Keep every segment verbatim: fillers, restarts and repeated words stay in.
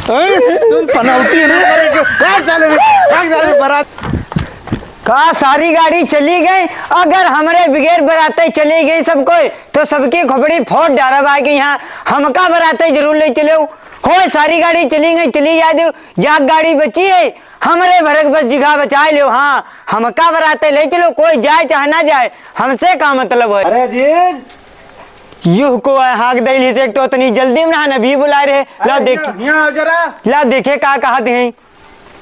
हैं? तुम पनौती है ना, अरे, भाग साले में, भाग साले में, बारात। का सारी गाड़ी चली गई? अगर हमरे बगैर बराते चली गई सब कोई, तो सबकी खोपड़ी फोड़ डारब आके यहाँ। हमका बराते जरूर ले चलेउ। होय, सारी गाड़ी चली गई, चली जाए दो। या गाड़ी बची है, हमरे भरक बस जिघा बचाए लेउ। हाँ, हमका बराते ले चलेउ, कोई जाए चाहे ना जाए, हमसे का मतलब है? अरे अजीज। युह को है, हाँक दैली से, एक तो इतनी जल्दी में ना, अभी बुलाए रहे। ला अरे देख। यहाँ, यहाँ आओ जरा। ला देखे का कहत हैं।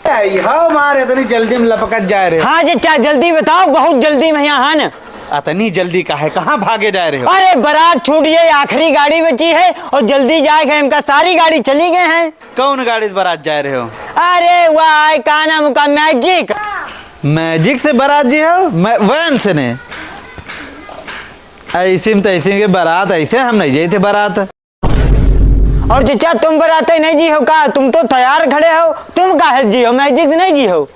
ए, हाँ मार, इतनी जल्दी में लपकत जाए रहे। हाँ चचा, जल्दी बताओ, बहुत जल्दी में यहाँ है ना। इतनी जल्दी का है, कहाँ भागे जाए रहे हो? अरे बारात छूट गई, आखिरी गाड़ी बची है और जल्दी जाए के हमका, सारी गाड़ी चली गए हैं। कौन गाड़ी से बारात जाए रहे हो? अरे वाह, का नाम का, मैजिक। मैजिक से बारात जी हो? मैं वैन से ने। ऐसी में तो ऐसी के बारात, ऐसे हम नहीं जाते बारात। और चचा, तुम बराते नहीं जी हो का? तुम तो तैयार खड़े हो, तुम काहे जी हो? मैजिक से नहीं जी हो?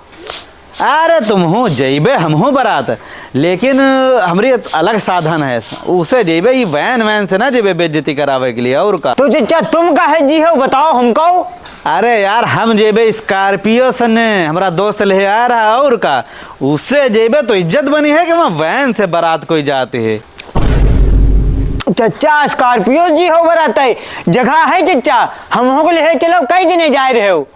अरे तुम हो जइबे, हम हो बरात, लेकिन हमरी अलग साधन है, उसे जइबे, ई वैन वैन से ना जइबे बेइज्जती करावे के लिए, और का। तो चचा, तुम काहे जी हो, बताओ हमको। अरे यार, हम जइबे स्कॉर्पियो से ने, हमरा दोस्त ले आ रहा, और का, उससे जइबे तो इज्जत बनी है कि वहाँ वैन से बारात कोई जाती है। चचा, स्कॉर्पियो जी हो बरात है, जगह है चचा, हमहू को ले चलो, कई जने जाए रहे हो?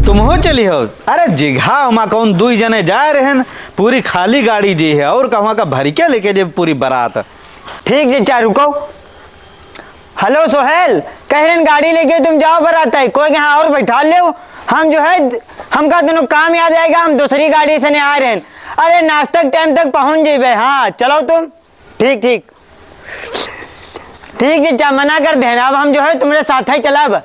तुम हो चली हो? अरे जिघा, हमा कौन दुई जने जाए रहे न, पूरी खाली गाड़ी जी है, और कहवा का भर के लेके जे पूरी बारात। ठीक चचा, रुको। हेलो सोहेल, कह रहे न गाड़ी लेके तुम जाओ बरात है, कोई यहाँ और बैठा ले, हम जो है, हमका दोनों काम याद आएगा, हम दूसरी गाड़ी से नहीं आ रहे हैं। अरे नाश्ता के टाइम तक पहुँच जेबे, हाँ चलो तुम। ठीक, ठीक। ठीक चचा, मना कर देना, अब हम जो है तुम्हारे साथ ही चलब।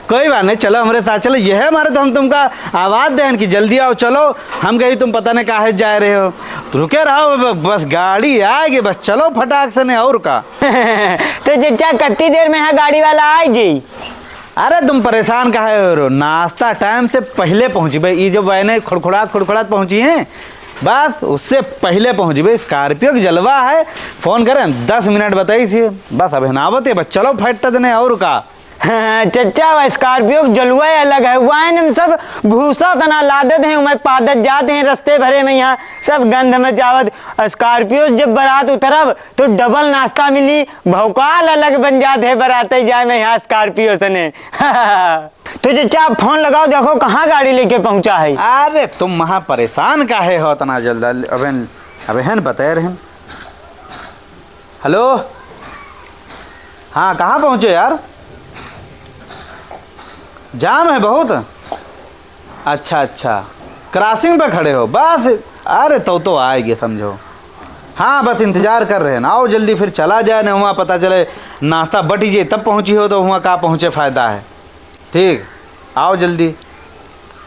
कोई बात नहीं, चलो हमरे साथ चलो। यह मारे तो हम तुमका आवाज देन कि जल्दी आओ, चलो। हम कही तुम पता नहीं काहे जाए रहे हो, तो रुके रहो, ब-, बस गाड़ी आएगी, बस चलो फटाक से, नहीं और का। तो चचा, कितनी देर में यहाँ गाड़ी वाला आए जी? अरे तुम परेशान काहे हो रो? नाश्ता टाइम से पहले पहुँचबे। ई जो वैने खुड़खुड़ात खुड़खुड़ात पहुँची हैं, बस उससे पहले पहुँचबे। स्कॉर्पियो के जलवा है, फोन करें, दस मिनट बताई सी। बस अब हिनावत है, बस चलो फट देने और का। चचा, वह स्कॉर्पियो के जलवा अलग है। वैन में सब घूसा तना लादत हैं, उमें पादत जात हैं रस्ते भरे में, यहाँ सब गंध मचावत। स्कॉर्पियो जब बारात उतरब तो डबल नाश्ता मिली, भौकाल अलग बन जात है बराते जाए में यहाँ स्कॉर्पियो से ने। तो चचा, फोन लगाओ, देखो कहाँ गाड़ी लेके पहुँचा है। अरे तुम महा परेशान काहे हो इतना जल्द? अबे, अबे है न बताए रहे। हेलो, हाँ, कहाँ पहुँचे यार? जाम है बहुत। अच्छा, अच्छा, क्रॉसिंग पे खड़े हो बस। अरे तो, तो आएगे समझो। हाँ, बस इंतजार कर रहे हैं ना, आओ जल्दी, फिर चला जाए ना, वहाँ पता चले नाश्ता बटी जे तब पहुँची हो तो वहाँ का पहुँचे फायदा है। ठीक, आओ जल्दी।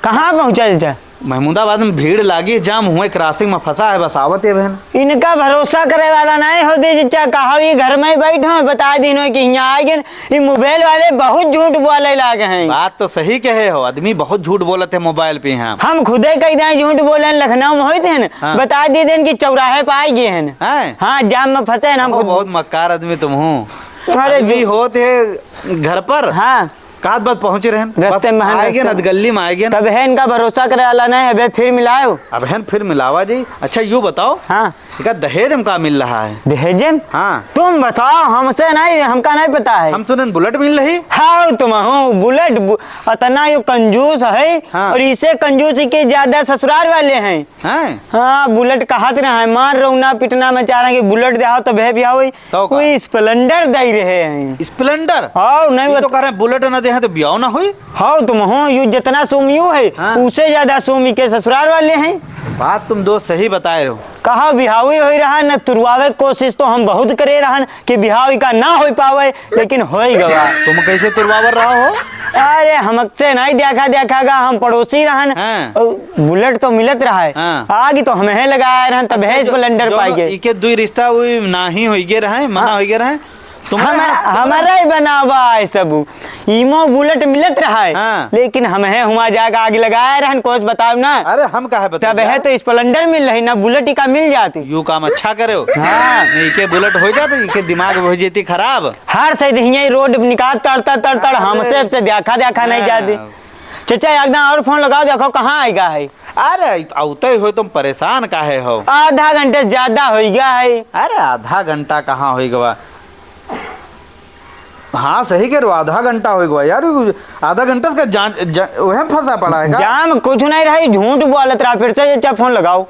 कहाँ पहुँचा चचा? महमूदाबाद में भीड़ लागी, जाम हुए, क्रॉसिंग में फंसा है, बस आवत है बहन। इनका भरोसा करे वाला नहीं होते चचा, कहा ये घर में ही बैठो, बता दीनो कि यहाँ आ गए। ये मोबाइल वाले बहुत झूठ बोले लागे हैं। बात तो सही कहे हो, आदमी बहुत झूठ बोलत है मोबाइल पे यहाँ। हम खुदे कई दाए झूठ बोले, लखनऊ में होते हैं ना, हाँ। बता दी देन कि चौराहे पे आ गए हैं। हैं? हाँ, जाम में फंसे हैं हम ओ, खुद। बहुत मक्कार आदमी तुम हो। अरे आदमी जो होते हैं घर पर। हाँ। कहाँ बस पहुँचे रहन? रस्ते बस में हैं, आए गए रस्ते ना, में। गली में आए गए ना। तब है इनका भरोसा करे वाला नहीं है, अबे फिर मिलाओ। अब है न फिर मिलावा जी। अच्छा, यो बताओ, हाँ। इका दहेज में का मिल रहा है? दहेज में? हाँ। तुम बताओ, हमसे नहीं, हमका नहीं पता है। हम सुनन बुलेट मिल रही। हाँ, तुम हो बुलेट, बु-, अतना यो कंजूस है, हाँ। और इसे कंजूस के ज्यादा ससुराल वाले हैं। हैं? हाँ, बुलेट कहत रहा है, मार रौना पिटना में चाह रहे हैं कि बुलेट दे आओ तो भे भी आओ। तो का? कोई स्प्लेंडर दे रहे हैं। स्प्लेंडर? हाँ, नहीं ये बत- तो कह रहे हैं बुलेट ना दे हैं तो ब्याह ना हुई। हाँ, तुम हो, यू जितना सोम यू है, हाँ। उससे ज्यादा सोम के ससुराल वाले हैं। बात तुम दोस्त सही बताए रहो। कहा बिहावी हो रहा है, न तुरवावे कोशिश तो हम बहुत करे रहन कि बिहावी का ना हो पावे, लेकिन हो ही गवा। तुम कैसे तुरवावर रहा हो? अरे, हमसे नहीं देखा, देखा गा, हम पड़ोसी रहन। हाँ। और बुलेट तो मिलत रहा है। हाँ। आगे तो हमें लगाए रहन, तब अच्छा, भैंस जो, स्प्लेंडर जो पाई गए। इके दुई रिश्ता हुई, नाही होई गए रहे, मना हाँ। होई गए रहे। तुम्हारा हमारा, हमारा ही बनावा है सब। ईमो बुलेट मिलत रहा है, हाँ। लेकिन हम है हुआ जाके आग लगाए रहन, कोस बताओ ना। अरे हम काहे बताई तब है यार? तो स्प्लेंडर मिल रही ना, बुलेट ही का मिल जाती। यू काम अच्छा करे हो। हाँ। नहीं के बुलेट हो जाते, इके दिमाग हो जाती खराब। हर से हियाँ रोड निकाल तड़ तड़ तड़ तड़, अरे। हमसे से देखा देखा नहीं हाँ। जाती। चाचा, एक दान और फोन लगाओ, देखो कहाँ आएगा है। अरे, अउते हो तुम परेशान काहे हो? आधा घंटे से ज्यादा हो गया है। अरे, आधा घंटा कहाँ हो गवा? हाँ, सही कह रहे हो, आधा घंटा हो गवा यार। आधा घंटा का जान, जा, वह फंसा पड़ा है का? जाम कुछ नहीं रही, झूठ बोलत रहा, फिर से चाचा फोन लगाओ।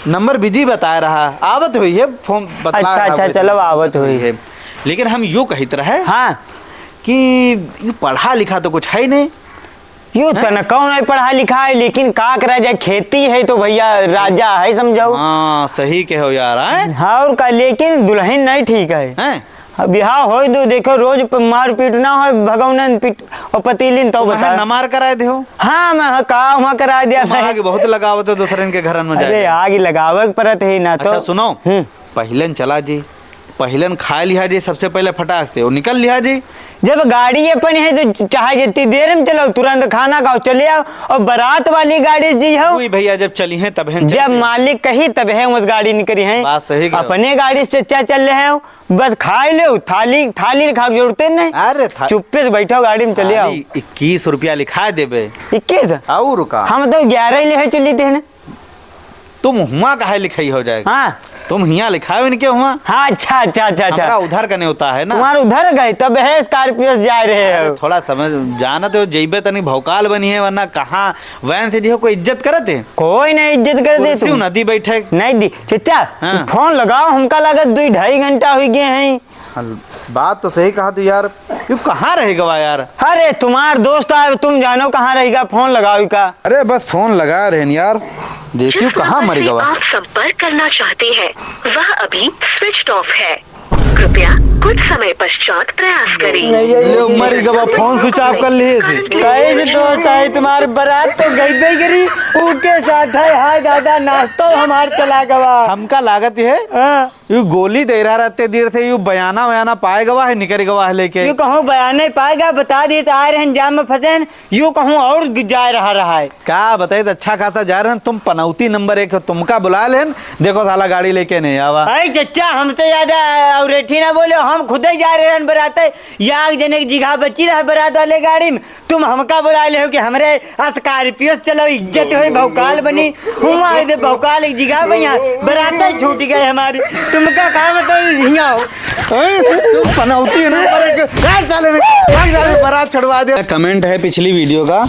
नंबर बिजी बताए रहा, आवत हुई है, फोन बतला अच्छा, रहा अच्छा, है, चलो, आवत हुई है। लेकिन हम यू कहित रहे हाँ। कि यू पढ़ा लिखा तो कुछ है ही नहीं। यू हैं? तनकौ नहीं पढ़ा लिखा है, लेकिन का करा जाए, खेती है तो भैया राजा है, समझो। हाँ, सही कहो यार, हैं? हाँ, और का, लेकिन दुल्हन नहीं ठीक है। हैं? अब बिहाव होई दो, देखो, रोज प-, मारपीट ना हो, भगौनन पीट और पतीलिन तो तुम्हें बता। न मार कराए दे हो? हाँ, मैं का वहाँ कराए दिया तुम था। आग बहुत लगावत हो दूसरन के घरन में अरे, जाके। आग लगावे के परत है ना तो। अच्छा, सुनो, हम्म। पहिलन चला जी, पहिलन खा लिहा जी, सबसे पहले फटाक से, और निकल लिहा जी। जब गाड़ी अपन है तो च-, चाहे जितनी देर में चलो, तुरंत खाना खाओ, चले आओ। और बारात वाली गाड़ी जी हो। उई भैया, जब चली हैं तब हैं जब चलते हैं। मालिक कही तब है उस गाड़ी निकली है। बात सही कहो। अपने गाड़ी से चाचा चल रहे हो, बस खाई लो, थाली, थाली खाए के जरूरत नहीं। अरे था-, चुप्पे से बैठो, गाड़ी में चले आओ। खाली इक्कीस रुपया लिखा देबे। इक्कीस? और का? हम तो ग्यारह ही ले चली थे ना। तुम हुआं काहे लिखाई हो जाए? हाँ। तुम हियां लिखाओ इनके हुआं। हाँ, अच्छा, अच्छा, अच्छा, अच्छा। हमारा उधर का न्योता है ना। तुम्हारा उधर गए, तब है Scorpio से जा रहे अरे, हो। थोड़ा समझ, जानत हो, जइबे तनी भौकाल बनी है, वरना कहाँ वैन से जो कोई इज्जत करत है? कोई नहीं इज्जत करत है कुर्सी तुम। नदी बैठे। नहीं दी। चाचा, हाँ। फोन लगाओ, हमका लागत दुई ढाई घंटा हुई गए हैं। हल-, बात तो सही कहा तू यार, यू कहाँ रह गवा यार? अरे तुम्हार दोस्त आए, तुम जानो कहाँ रहेगा, फोन लगाओ का। अरे बस फोन लगा रहे हैं यार, देखियो जिस कहाँ नंबर मर से गवा। आप संपर्क करना चाहते हैं, वह अभी switched off है। कृपया कुछ समय पश्चात प्रयास करें। ले मर गवा, फोन switch off कर लिए से। कैसे दोस्त आए तुम्हारे, बारात तो गई गई करी, उनके साथ है, हाय दादा, नाश्तो हमार चला गवा। हमका लागत है। हाँ। यू गोली दे रहा रहते देर से, यू बयाना वयाना पाए गवा है, निकल गवा है लेके। यू कहूँ बयाने पाएगा, बता दिए तो आए रहन जाम में फंसे हैं, यू कहूँ और ग-, जाए रहा रहा है। का बताई, तो अच्छा खासा जा रहे हैं, तुम पनौती नंबर एक हो, तुमका बुला लेन, देखो साला गाड़ी लेके नहीं आवा। अरे चच्चा, हमसे ज्यादा और रेठी ना बोले, हम खुद ही जा रहे हैं बरात, या एक जने की जिघा बची रहा बरात वाले गाड़ी में, तुम हमका बुला ले हो कि हमरे Scorpio से चलो, इज्जत होई, भौकाल बनी। हुआ आए दे भौकाल एक जिगा में, यहाँ बरात ही छूट गए हमारी। तुमका का बताई, हियाँ हो। हैं? तू पनौती है ना, पर एक, ए, साले रे, भाग जा रे, बारात छुड़वा दे। Comment है पिछली video का,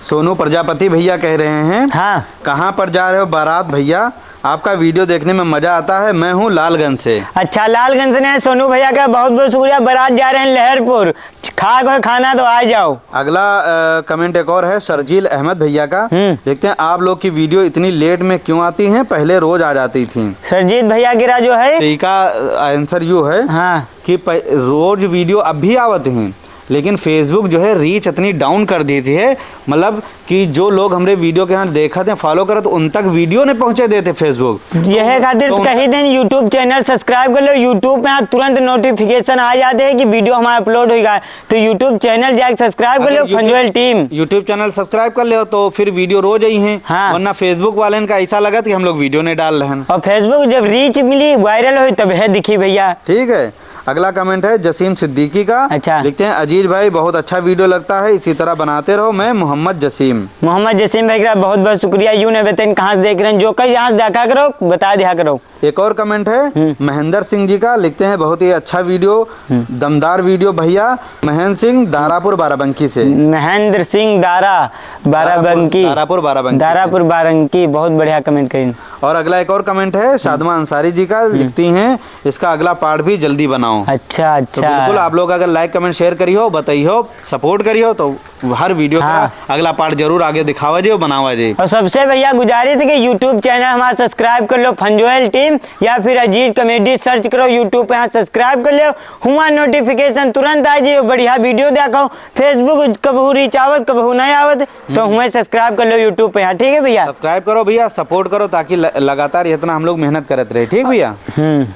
सोनू प्रजापति भैया कह रहे हैं, हाँ। कहाँ पर जा रहे हो बारात भैया? आपका video देखने में मजा आता है। मैं हूँ लालगंज से। अच्छा, लालगंज से नहीं, सोनू भैया का बहुत बहुत शुक्रिया। बारात जा रहे हैं लहरपुर, खा कोई खाना तो आ जाओ। अगला, अ, comment एक और है सरजील अहमद भैया का। हम्म। देखते हैं, आप लोग की video इतनी late में क्यों आती हैं, पहले रोज आ जाती थी। सरजीत भैया गिरा जो है। तो इका, अ, answer यू है हाँ। कि प-, रोज video अब भी आवत हैं, लेकिन Facebook जो है reach इतनी down कर दी थी है, मतलब कि जो लोग हमरे video के यहाँ देखत हैं, follow करत, उन तक video नहीं पहुँचे देते Facebook। यह खातिर तो कही देन YouTube channel subscribe कर लो, YouTube पे यहाँ तुरंत notification आ जाते हैं कि video हमारा upload होगा। तो YouTube channel जाके subscribe कर अगर लो, YouTube, फंजोयल team। YouTube channel subscribe कर ले तो फिर video रोज आई हैं, हाँ। वरना Facebook वाले का ऐसा लगा कि हम लोग video नहीं डाल रहे हैं। और Facebook जब reach मिली, viral हुई, तब है दिखी भैया। ठीक है, अगला comment है जसीम सिद्दीकी का। अच्छा। लिखते हैं, "अजीज भाई, बहुत अच्छा video लगता है, इसी तरह बनाते रहो। मैं मोहम्मद जसीम।" मोहम्मद जसीम भाई का बहुत बहुत शुक्रिया। यू ने बताइन कहाँ से देख रहे हैं, जो कहीं यहाँ से देखा करो, बता दिया करो। एक और comment है हम्म। महेंद्र सिंह जी का, लिखते हैं, "बहुत ही अच्छा video, हम्म। दमदार video भैया।" महेंद्र सिंह दारापुर बाराबंकी से। महेंद्र सिंह दारा बाराबंकी। दारापुर, दारापुर बाराबंकी से। दारापुर बाराबंकी, बहुत बढ़िया comment करीन। और अगला एक और comment है शादमा अंसारी जी का, हम्म। लिखती हैं, "इसका अगला part भी जल्दी बनाओ।" अच्छा, तो अच्छा। बिल्कुल आप लोग अगर like, comment, share करी हो, बताई हो, support करी हो, तो हर video का हाँ। अगला part जरूर आगे दिखावा जी और बनावा जी। और सबसे भैया गुजारिश है कि YouTube channel हमारा subscribe कर लो, फंजोयल team, या फिर अजीज comedy search करो YouTube पे, यहाँ subscribe कर लो, हुआ notification तुरंत आ जाए, बढ़िया video देखो। Facebook कबहू reach आवत, कबहू नहीं आवत, तो हम्म। हुआ subscribe कर लो YouTube पे, यहाँ, ठीक है भैया? Subscribe करो भैया, support करो, ताकि ल-, लगातार इतना हम लोग मेहनत करत रहे, ठीक भैया? हम्म।